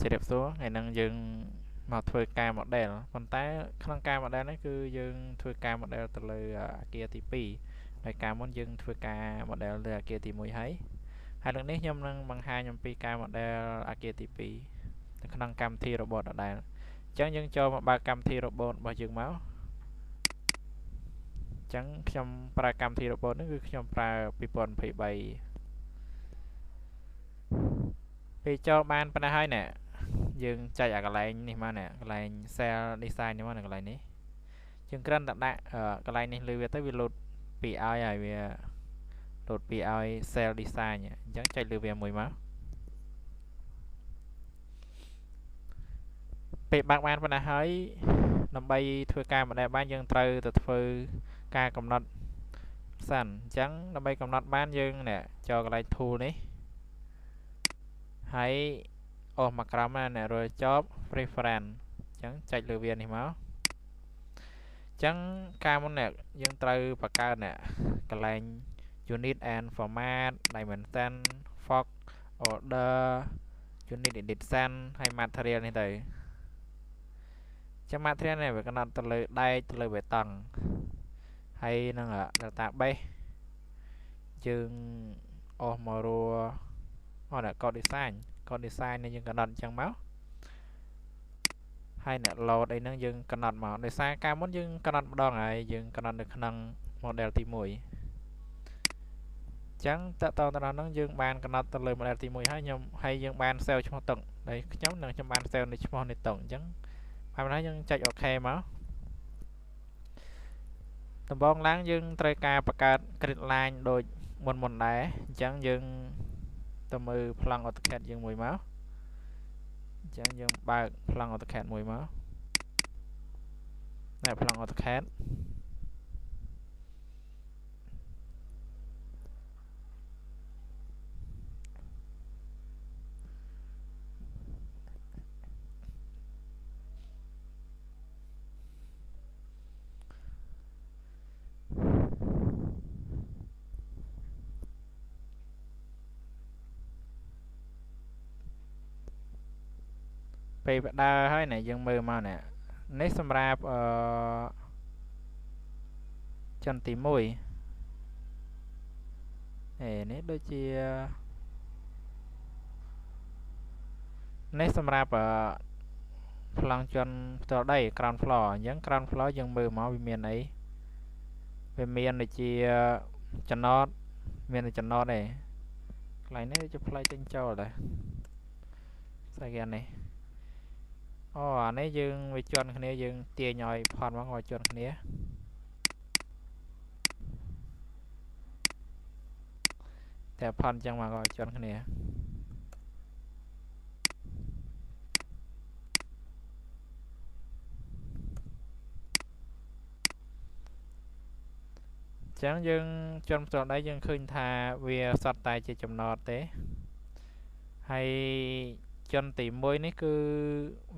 ជម្រាបសួរថ្ងៃហ្នឹងយើងមកធ្វើការ model ប៉ុន្តែក្នុងការ model នេះគឺយើងធ្វើការ model ទៅលើអាគារទី2ហើយការមុនយើងធ្វើការ model លើអាគារទី1ហើយហើយលើកនេះខ្ញុំនឹងបង្ហាញអំពីការ model អាគារទី2នៅក្នុងកម្មវិធី robot ដដែលអញ្ចឹងយើងចូលមកបើកកម្មវិធី robot របស់យើងមកអញ្ចឹងខ្ញុំប្រើកម្មវិធី robot នេះគឺខ្ញុំប្រើ2023ពេលចូលបានប៉ុណ្ណេះហើយណែយើងចែកអាកន្លែងនេះមកណែកន្លែង cell design នេះមកនៅកន្លែងនេះយើងគ្រាន់តែដាក់កន្លែងនេះលើវាទៅវាលោតពីឲ្យហើយវាលោតពីឲ្យ cell design អញ្ចឹងចុចលើវាមួយមកពេលបើកបានប៉ុណ្ណេះហើយដើម្បីធ្វើការ model បានយើងត្រូវទៅធ្វើការកំណត់សិនអញ្ចឹងដើម្បីកំណត់បានយើងនេះចូលកន្លែង tool នេះហើយអូសមកក្រោមណាអ្នករយចប់ preference អញ្ចឹងចុចលើវានេះមកអញ្ចឹងការមុននេះយើងត្រូវបង្កើតនេះកន្លែង unit and format dimension fog order unit edition ហើយ material នេះទៅចាំ material នេះវាកំណត់ទៅលើដែកទៅលើបេតុងហើយនឹង database យើងអូសមករអូនេះ code design code design នេះយើងកំណត់អញ្ចឹងមកហើយអ្នក load អីហ្នឹងយើងកំណត់មកដោយសារកាលមុនយើងកំណត់ម្ដងហើយយើងកំណត់នៅក្នុង model ទី1អញ្ចឹងតកតងទៅដល់ហ្នឹងយើងបានកំណត់ទៅលើ model ទី1ហើយខ្ញុំហើយយើងបាន save ឈ្មោះតុងដែលខ្ញុំនឹងខ្ញុំបាន save នៅឈ្មោះនៃតុងអញ្ចឹងហើយម្ល៉េះយើងចុច OK មកដំបូងឡើងយើងត្រូវការបង្កើត grid line ដូចមុនដែរអញ្ចឹងយើងទៅមើលប្លង់ AutoCAD យើងមួយមកអញ្ចឹងយើងបើកប្លង់ AutoCAD មួយមកណែប្លង់ AutoCAD ពេលបដើហើយណែយើងមើលមកណែនេះសម្រាប់ជនទី1អេនេះដូចជានេះសម្រាប់ប្លង់ជនផ្ទាល់ដី ground floor អញ្ចឹង ground floor យើងមើលមកវាមានអីវាមានដូចជាចំណតមានចំណតទេកន្លែងនេះជាផ្លូវចេញចូលដែរស្អីគេនេះអូអានេះយើងវាជន់គ្នាយើងទាញឲ្យផនមកឲ្យជន់គ្នាតែផនចឹងមកឲ្យជន់គ្នាចឹងយើងជន់ផ្ទាល់ដៃយើងឃើញថាវាសត្វតែជាចំណតទេហើយជនទី1នេះគឺ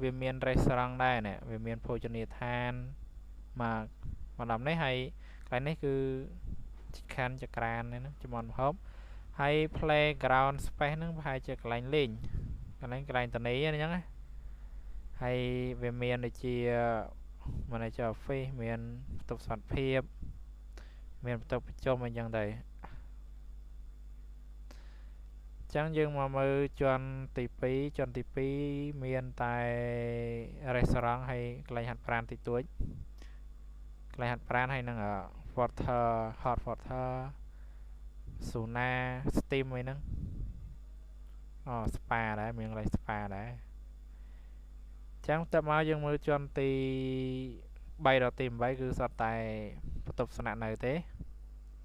វាមានរេស្តូរ៉ង់ដែរណែវាមានភោជនីយដ្ឋានមកម្ដុំនេះហើយកន្លែងនេះគឺខានចក្រាននេះណាចំន់ម្ហូបហើយ playground space ហ្នឹងប្រហែលជាកន្លែងលេងកន្លែងតនីអញ្ចឹងណាហើយវាមានដូចជា manager office មានបន្ទប់សុវត្ថិភាពមានបន្ទប់ប្រជុំអីចឹងទៅចឹងយើងមកមើលជាន់ទី2ជាន់ទី2មានតែរេស្តូរ៉ង់ហើយកន្លែងហាត់ប្រាណតិចតួចកន្លែងហាត់ប្រាណហើយនឹង water hot water sauna steam អីហ្នឹងអូ spa ដែរមានកន្លែង spa ដែរចឹងទៅមកយើងមើលជាន់ទី3ដល់ទី8គឺសុទ្ធតែបន្ទប់ស្នាក់នៅទេ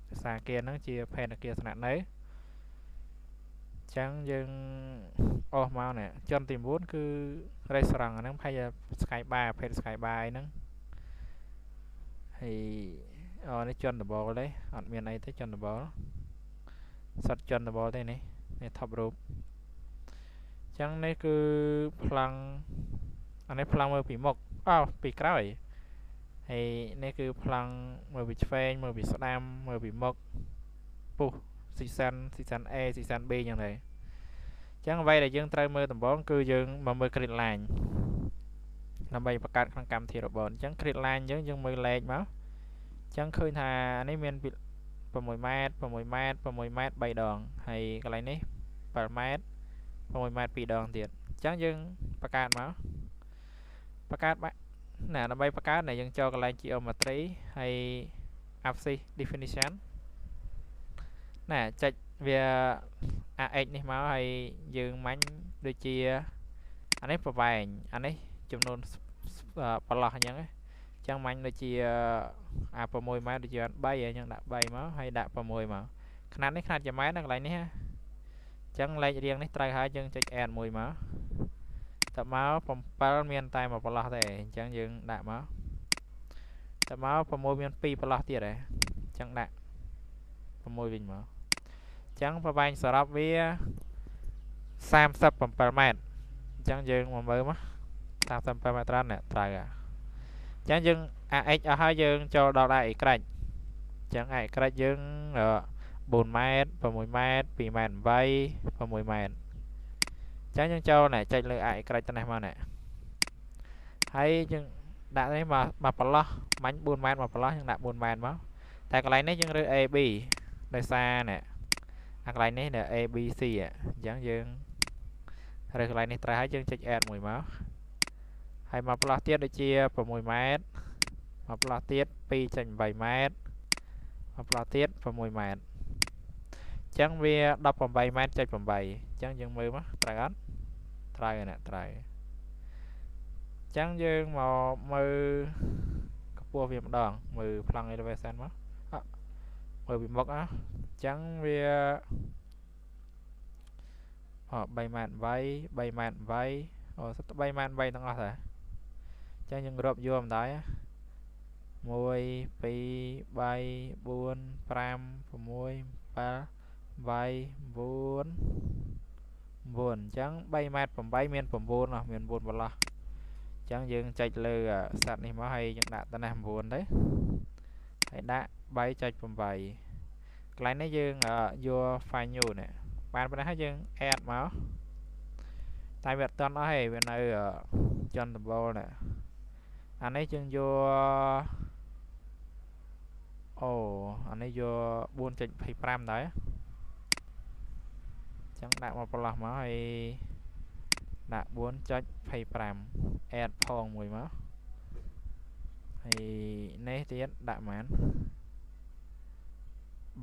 ភាសាគារហ្នឹងជាផែនគារស្នាក់នៅចឹងយើងអូសមកនេះជាន់ទី9គឺរេស្តូរ៉ង់ហ្នឹងប្រហែលជា Sky Bar ភេទ Sky Bar អីហ្នឹងហើយអូនេះជាន់ដំបូលទេអត់មានអីទេជាន់ដំបូលសុទ្ធជាន់ដំបូលទេនេះនេះ top រូបចឹងនេះគឺប្លង់អានេះប្លង់មើលពីមុខអូពីក្រោយហើយនេះគឺប្លង់មើលពីឆ្វេងមើលពីស្ដាំមើលពីមុខពុះ season A season B ចឹងដែរ ចឹងអ្វីដែលយើងត្រូវមើលដំបូងគឺយើងមកមើល grid line ដើម្បីបង្កើតក្នុងកម្មវិធី robot អញ្ចឹង grid line យើងមើលលេខមកអញ្ចឹងឃើញថានេះមាន6ម៉ែត្រ6ម៉ែត្រ6ម៉ែត្រ3ដងហើយកន្លែងនេះ7ម៉ែត្រ6ម៉ែត្រ2ដងទៀតអញ្ចឹងយើងបង្កើតមកបង្កើតណាដើម្បីបង្កើតណាយើងចូលកន្លែង geometry ហើយ axis definition ណាចុចវា AX នេះមកហើយយើងមាញ់ដូចជាអានេះប្រវែងអានេះចំនួនប្រឡោះអញ្ចឹងអញ្ចឹងមាញ់ដូចជាអា6ម៉ែត្រដូចជា3អញ្ចឹងដាក់3មកហើយដាក់6មកຂະຫນាតនេះຂະຫນាតជាម៉ែត្រនៅកន្លែងនេះអញ្ចឹងលេខរៀងនេះត្រូវហើយយើងចុច add មួយមកតមក7មានតែមួយប្រឡោះទេអញ្ចឹងយើងដាក់មកតមក6មាន2ប្រឡោះទៀតហ៎អញ្ចឹងដាក់6វិញមកអញ្ចឹងប្រវែងសរុបវា37ម៉ែត្រអញ្ចឹងយើងមកមើលមក37ម៉ែត្រនេះត្រូវអញ្ចឹងយើង AX អស់ហើយយើងចូលដល់ AY អញ្ចឹង AY យើង4ម៉ែត្រ6ម៉ែត្រ2ម៉ែត្រ8 6ម៉ែត្រអញ្ចឹងយើងចូលណែចុចលើ AY ទៅនេះមកណែហើយយើងដាក់នេះមកប្រឡោះមាញ់4ម៉ែត្រមកប្រឡោះយើងដាក់4ម៉ែត្រមកតែកន្លែងនេះយើងរើស AB ដោយសារណែអាកន្លែងនេះ A B C អញ្ចឹងយើងរើសកន្លែងនេះត្រូវហើយយើងចុច add មួយមកហើយមកផ្លោះទៀតដូចជា6ម៉ែត្រមកផ្លោះទៀត 2.8 ម៉ែត្រមកផ្លោះទៀត6ម៉ែត្រអញ្ចឹងវា 18 ម៉ែត្រ 8 អញ្ចឹងយើងមើលមកត្រូវអត់ត្រូវណាត្រូវអញ្ចឹងយើងមកមើលកម្ពស់វាម្ដងមើលប្លង់ elevation មកមើលពីមុខអញ្ចឹងវា3ម៉ែត្រ8 3ម៉ែត្រ8អូសិត3ម៉ែត្រ8ទាំងអស់តាអញ្ចឹងយើងរាប់យកម្ដង1 2 3 4 5 6 7 8 9 9អញ្ចឹង3ម៉ែត្រ8មាន9នោះមាន9ប្រឡោះអញ្ចឹងយើងចុចលើសត្វនេះមកហើយយើងដាក់តានេះ9ទៅហើយដាក់ 3.8 កន្លែងនេះយើងយក file new នេះបានប៉ុណ្ណេះហើយយើង add មកតែវាអត់ទាន់អស់ទេវានៅចន្ទដំបូលនេះអានេះយើងយកអូអានេះយក 4.25 ដែរអញ្ចឹងដាក់មកប្រឡោះមកហើយដាក់ 4.25 add ផងមួយមកហើយនេះទៀតដាក់ប៉ុន្មាន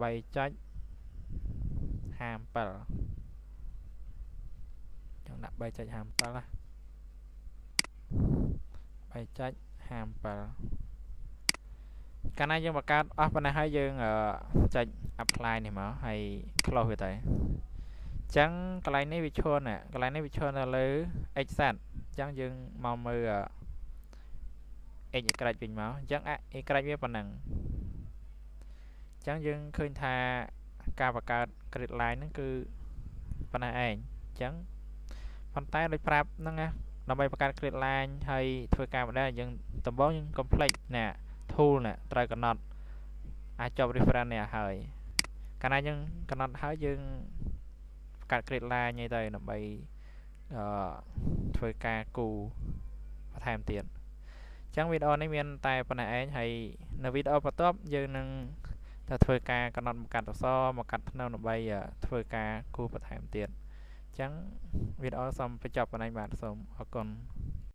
3.57 ចង់ដាក់ 3.57 ណា 3.57 កាលណាយើងបង្កើតអស់ប៉ុណ្ណេះហើយយើងចុច apply នេះមកហើយ close វាទៅអញ្ចឹងកន្លែងនេះវាឈរណាកន្លែងនេះវាឈរនៅលើ x អញ្ចឹងយើងមកមើល x y វិញមកអញ្ចឹង y វាប៉ុណ្ណឹងអញ្ចឹងយើងឃើញថាការបង្កើត grid line ហ្នឹងគឺប៉ុណ្ណេះឯងអញ្ចឹងប៉ុន្តែដូចប្រាប់ហ្នឹងណាដើម្បីបង្កើត grid line ហើយធ្វើការម្ដងយើងដំបូងយើង complex ណា tool ណាត្រូវកំណត់អាចជាប់ reference នេះហើយកាលណាយើងកំណត់ហើយយើងបង្កើត grid line អីទៅដើម្បីធ្វើការគូបន្ថែមទៀតអញ្ចឹងវីដេអូនេះមានតែប៉ុណ្ណេះឯងហើយនៅវីដេអូបន្ទាប់យើងនឹងទៅធ្វើការកំណត់មកកាត់អក្សរមកកាត់ធ្នឹមដើម្បីធ្វើការគូបន្ថែមទៀតអញ្ចឹងវីដេអូសូមបញ្ចប់ប៉ុណ្ណេះបាទសូមអរគុណ។